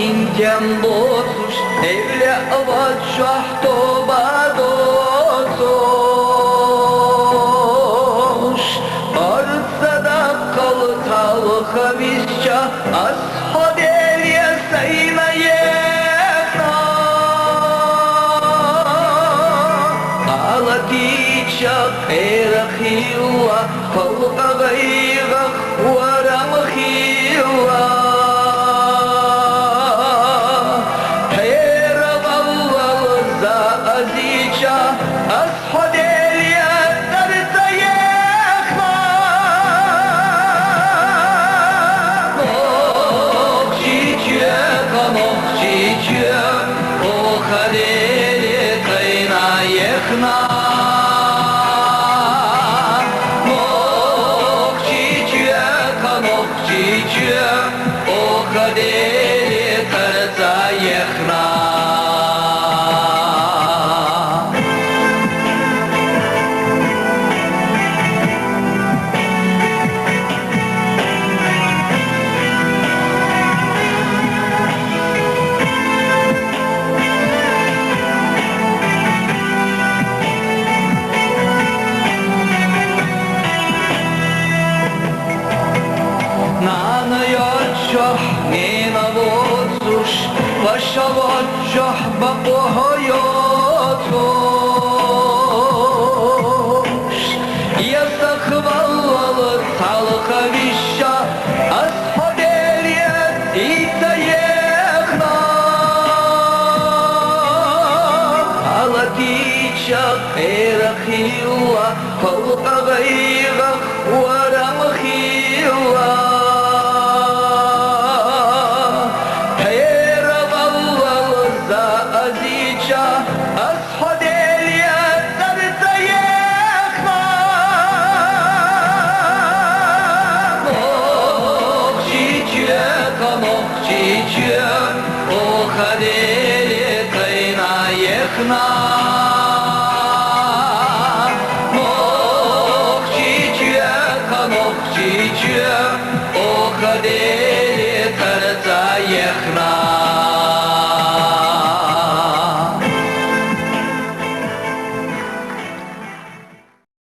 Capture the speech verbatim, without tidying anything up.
Интем боцуш, эвлаъ вад чохь тоба доцуш, арц даккхал талха висча, ас хьо Деле сайна ехна. Алатича, къера хилла, халкъа гӀайгӀах варам хилла. Хьера валлал за азича, ас хьо Деле цӀарца ехна. Нохчийчоь, нохчийчоь, оха Деле тайна ехна. Нохчийчоь, нохчийчоь, оха Деле цӀарца ехна. Нана йоцчохь, нена воцуш, ваша воцчохь, бакъо йоцуш, я сахваллал талха висча, ас хьо Деле цӀийца ехна. Алатича, къера хилла, халкъа гӀайгӀах варам хилла. Хьера валлал за азича, ас хьо Деле цӀарца ехна. Нохчийчоь, нохчийчоь, оха Деле тайна ехна. Нохчийчоь, нохчийчоь, оха Деле цӀарца ехна.